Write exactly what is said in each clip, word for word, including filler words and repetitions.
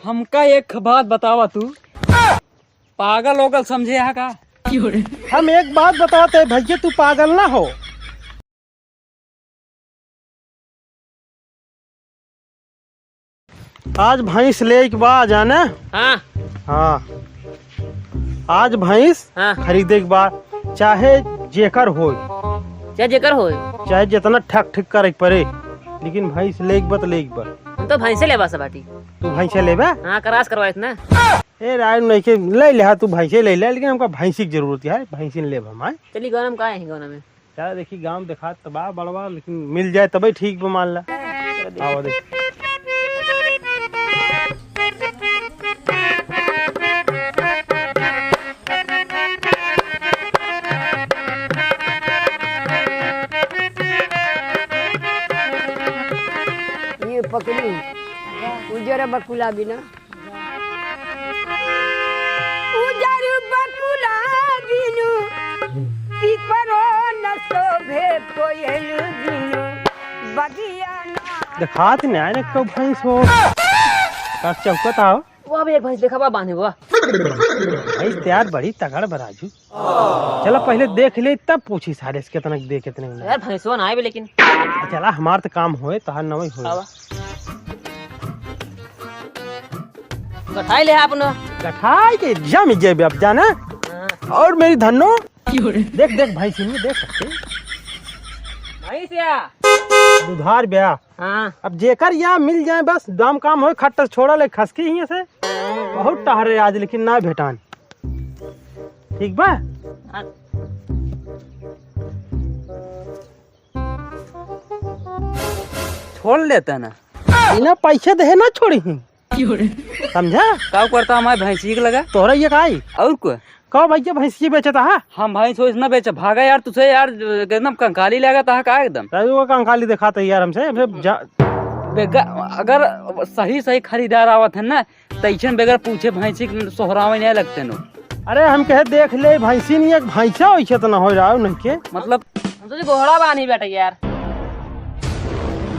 हमका एक बात बतावा तू, पागल ओगल समझे हा का? हम एक बात बतावत है भैया, तू पागल ना हो। आज भैंस लेइक बा जाने। हाँ। हाँ। आज भैंस हाँ। खरीदेक बा, चाहे जेकर होय। चाहे जेकर होय। चाहे जेतना ठक ठक करेक परे, लेकिन भैंस लेइक बा त लेइक बा। हम तो भैंसे लेबा से बाटी। तू भैंसे लेबा? हाँ, क्रॉस करवाइत ना। ए राय नहीं के ले ले, हाँ, तू भैंसे ले ले, लेकिन हमका भैंसी की जरूरत है, भैंसी लेब हम, आए। चली गाँव में का है गाँव में? चला देखी, गाँव देखात त बा बड़वा, लेकिन मिल जाए तबे ठीक बा, मान ला। आवा देख। ये पकड़ी, उजर बकुला बिना। उजर बकुला बिनु, पिपरो न शोभे कोयल बिनु, बगिया ना। देखात नहीं आए ना को भैंस हो। का चौकत आओ। वो अब एक भैंस देखा बा बांधे हुआ। भैंस तैयार बड़ी तगड़ बा राजू। चला पहले देख ले तब पूछी सारे से कितना के दे कितने के नहीं। यार भैंसवा ना आए बे लेकिन। चला हमार तो काम होए तोहार नवई होए। आवा। गठाई ले अपनो। गठाई के जम जेबे अब जाना। हाँ। और मेरी धन्नो। देख देख भैंसिन देख सकते। भैंसिया। दुधार ब्या। हाँ। अब जेकर या मिल जाए बस, दाम काम होए, खट्टर छोड़ा ले खसकी हियां से। बहुत टहरे आज लेकिन ना भेटान। ठीक बा? हाँ। छोड़ लेता ना। बिना पैसे देहे ना छोड़ी ही। समझा? का करता हमारे भैंसी के लगा? तोहरा ये का आई? और को? का भैया भैंसी बेचता है? हम भैंस वैस ना बेचे, भागा यार तुझे यार, एकदम कंकाली लगा था का एकदम। तू वो कंकाली दिखाते यार हमसे, हमसे जा- बेगा-, अगर सही सही खरीदार आवत है ना, तैसन बगैर पूछे भैंसी के सोहरावे नहीं लगते नो। अरे हम कहे देख ले भैंसी नहीं, एक भैंसा वैसे तो ना हो रहा है उनके। मतलब हम सोचे घोड़ा बानी बेटा यार।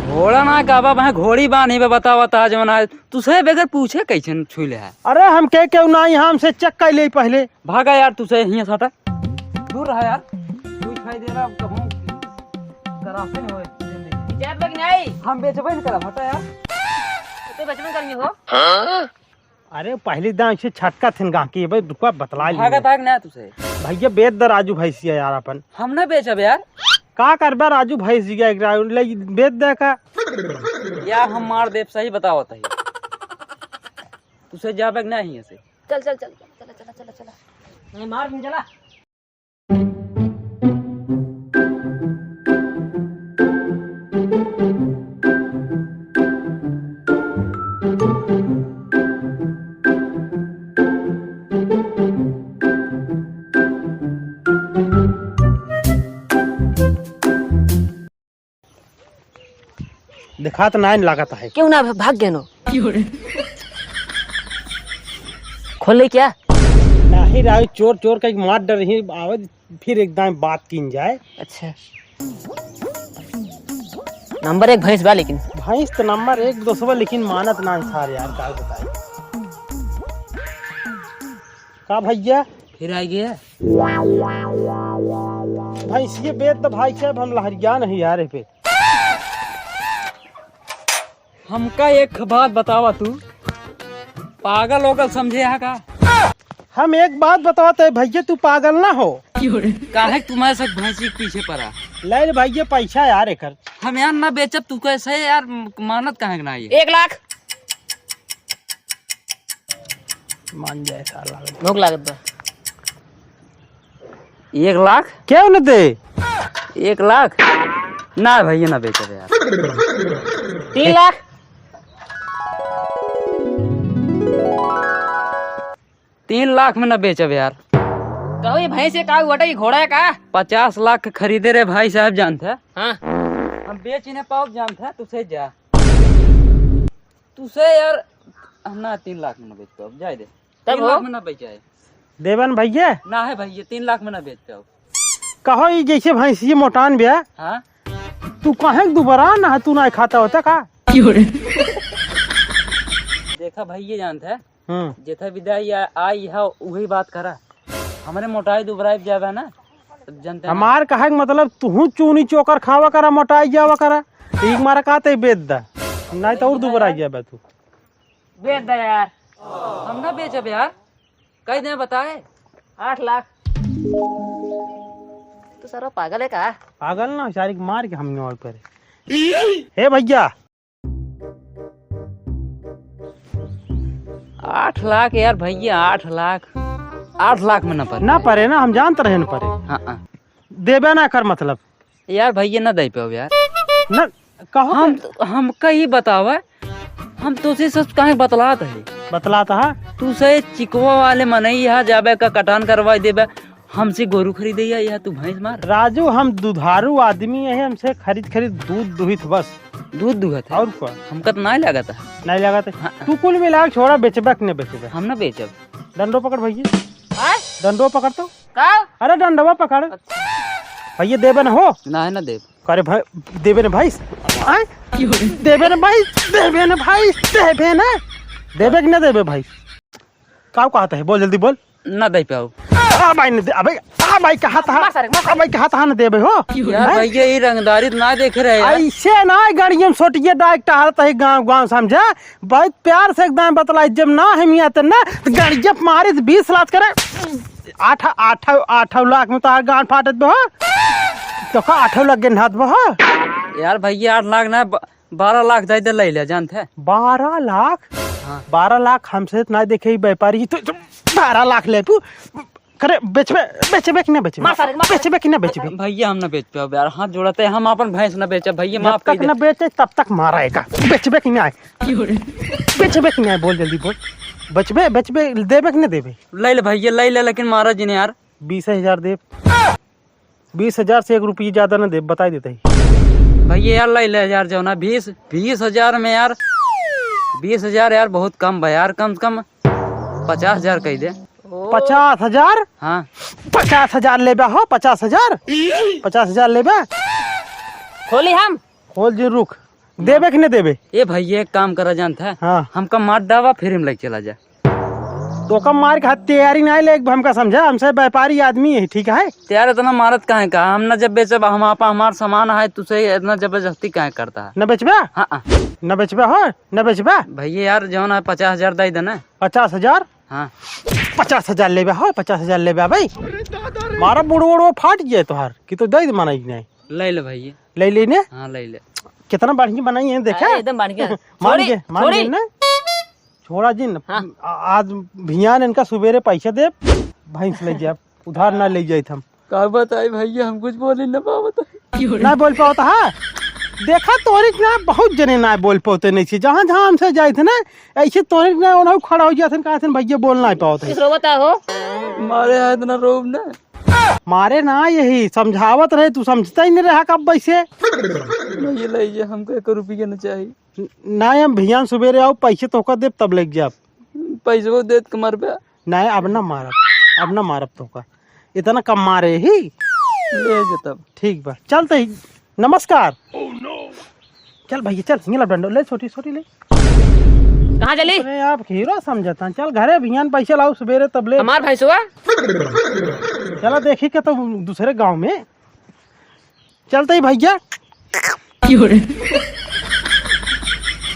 घोड़ा ना का बाबा, घोड़ी बानी बे, बतावा ता जवन है, तुझे बगैर पूछे कैसे छुई ले है? अरे हम कहे क्यों ना यहाँ हमसे चेक कर ले पहले। भागा यार, तुझे हियां से हटा, दूर रहा यार। तू दिखाई दे रहा, कहूँ करासे नहीं होए जिंदगी। बेचब कि नहीं? हम बेचबे नहीं करब, हटा यार। तो बेचबे करिए हो। अरे पहली दाम से छटका थिन गाँव की, भाई दुका बतला ली। भागत आग ना तुझे। भैया बेच दे राजू भैंसिया यार अपन। हम ना बेचब यार। का करबे राजू भैंसिया एक राउंड ले बेच दे का? यार हम मार देब, सही बतावत है। तुझे जाबे के नहीं ऐसे। चल चल चल चल चल चल चल चल। नहीं मार भी चला। देखात नाइन लागत है। क्यों ना भाग गए नो? खोल ले क्या? नहीं राव, चोर चोर का एक मार डर ही आवे, फिर एकदम बात कीन जाए। अच्छा। नंबर एक भैंस बा लेकिन। भैंस तो नंबर एक दोस्तवा, लेकिन मानत ना सार यार, का बताए। का भैया? फिर आ गया। भैंसिए बेच तो भाई साहब, हम लहरिया नहीं यार पे। हमका एक बात बतावा तू, पागल ओगल समझे हा का? हम एक बात बतावत है भैया, तू पागल ना हो। काहे तुम्हारे सब भैंसी के पीछे पड़ा? ले रे भैया पैसा यार एकर। हम यार ना बेचब, तू कैसे यार मानत काहे के ना ये? एक लाख। मान जाए साला। भूख लागत बा। एक लाख? क्यों न दे? एक लाख? ना भैया, ना बेचब यार। तीन लाख? तीन लाख में ना बेचब यार। कहो ये भैंस है का, वटा ये घोड़ा है का? पचास लाख के खरीदे रे भाई साहब, जानत है? हाँ। हम बेच ही ना पाओ, जानत है, तू से जा। तू से यार, हम ना तीन लाख में ना बेच पाओ, जाए दे। तब तीन हो? लाख में ना बेचाए। देवन भैया? ना है भैया, तीन लाख में ना बेच पाओ। कहो, ई जैसे भैंसिए मोटान ब्या। हाँ? तू काहे दुबरा ना, तू ना खाता होता का? देख था भइया जानत है, हम्म। जेथा विदाई आ-, आई है, उही बात करा। हमरे मोटाई दुबराई जाबे ना, तब जनते ना। हमार कहे के मतलब, तुहू चूनी चोकर खावा करा, मोटाई जावा करा। ठीक मारा कहते बेच दा, नहीं तो और दुबराई जाबे तू। बेच दा यार। हम ना बेचब यार। कह दे बताए। आठ लाख। तू सारा पागल है का? पागल ना, सारी मार के हमने और करे। हे भइया, आठ लाख यार भइया, आठ लाख। आठ लाख में ना परे। ना परे ना, हम जानत रहे ना परे। हाँ, हाँ। देबे ना कर मतलब। यार भइया ना दे पाओ यार। ना, कहो हम, तो। हमका ही बतावा, हम तोसे सच काहे बतलात है? बतलात है? तू से चिकवा वाले मनई यहाँ जाबे का कटान करवाई देबे, हमसे गोरू खरीदे या, या तू भैंस मार। राजू, हम दुधारू आदमी है, हमसे खरीद खरीद दूध दुहित बस। दूध दुहत है? और का? हमका तो नाय लागत है। नाय लागत है? हाँ। तू कुल मिला के छोड़ा, बेचबे कि नहीं बेचबे? हम ना बेचब। डंडो पकड़ भइया। आय? डंडो पकड़ तो। का? अरे डंडवा पकड़। अच्छा। भइया देबे ना हो? ना है ना देब। करे भाई, देबे ना भाई। आय? देबे ना भाई, देबे ना भाई, देबे ना। देबे कि ना देबे भाई? का कहत है? बोल जल्दी बोल। ना दे पाओ। आ भाई, ना दे, अबे, आ भाई, कहा था? मार सारे, मार सारे। आ भाई, कहा था ना देबे हो? यार हैं? भइया, ये रंगदारी तो ना देखे रहे यार। ऐसे ना गाड़ियों में सोटिए डाइक टहलत है गाँव, गाँव समझा। बहुत प्यार से एकदम बतलाई, जब ना हम यहाँ ते ना, तो गाड़िया पे मारे तो बीस लात करे। आठ, आठ, आठ लाख में तो गांड फाटत बे हो। तो का आठ लाख गेंढात बे हो? यार भइया, आठ लाख ना, ब-, बारह लाख दे दे, ले ले, जानत है। बारह लाख? हाँ। बारह लाख हमसे तो ना देखे ही व्यापारी, तो, तो बारह लाख ले तू। करे, बेचबे, बेचबे कि ना बेचबे? मार सारे, मार। बेचबे कि ना बेचबे? भइया, हम ना बेच पाओ यार, हाथ जोड़त है, हम अपन भैंस ना बेचब भइया, जब माफ कर तक दे। ना बेचे, तब तक मारा है का? बेचबे कि ना? बेचबे कि ना? बोल जल्दी बोल। बेचबे, बेचबे, देबे कि ना देबे? ले ले भइया, ले ले, लेकिन मारा जिन यार। बीस हजार देब। बीस हजार से एक रुपये ज्यादा ना देब, बताई देते ही। भइया यार, ले ले यार, जो ना बीस, बीस हजार में यार, बीस हजार यार बहुत कम बा यार, कम से कम पचास हजार कह दे। पचास हजार? हाँ। पचास हजार लेबे हो, पचास हजार? पचास हजार लेबे? खोली हम? खोल जी, रुक। देबे कि नहीं देबे? ए भइया, एक काम करा जानत है? हाँ। हमका मार डावा, फिर हम लेके चला जा। तो का मार के हाथ तैयारी नहीं ले, हमका समझा, हमसे व्यापारी आदमी है, ठीक है? यार इतना मारत काहे का? हम ना जब बेचब, हम आपा, हमार सामान है, तुसे इतना जबरदस्ती काहे करता है? न बेचबे? हाँ, हाँ। न बेचबे हो? न बेचबे? भइया यार, जौन है पचास हजार दे देना। पचास हजार? हाँ। पचास हजार लेबे हो, पचास हजार लेबे भाई। मारा बुढ़ उड़वा फाट जाए तोहार, कि तो दे दे माना ही नहीं। ले ले भइया। ले ले ने? हाँ, ले ले। कितना बढ़िया बनाई है, देखा? अरे, एकदम बढ़िया। मान छोड़ी, गए, मान छोड़ी। गए ना? छोड़ा जिन। हाँ। आ-, आज भियान इनका सुबेरे पैसे दे, भैंस ले जाए, उधार ना ले जाइत हम। का बताई भइया, हम कुछ बोल ही ना पावत है। ना बोल पावत है? देखा, तोहरे के ना बहुत जने ना बोल पावते नहीं छी। जहाँ, जहाँ हमसे जाइत है ना, ऐसे तोहरे के ना ओनहु खड़ा हो जात है, कहत है, "भइया बोल ना पावत है।" किस रोवत हो? मारे यहाँ इतना रोब ना। मारे ना, यही समझावत रहे, तू समझता ही नहीं रहा कब वैसे। भइया ले जा, हमको एक रुपया ना चाहिए। ना, हम भियान सुबेरे आओ, पैसे तोहका देब, तब लेके जाब। पैसवा देत के मारबे। नहीं, अब ना मारब, अब ना मारब तोहका। इतना कम मारे ही। ले जा तब। ठीक बा, चलते ही। नमस्कार। चल भइया, चल, ये ला डंडो, ले छोटी, छोटी ले। कहाँ चली? अरे, आप हीरो समझता, चल घरे भियान पैसे लाओ सुबेरे तब ले। हमार भैंसवा? चला देखी के तो दूसरे गांव में। चलते ही भइया।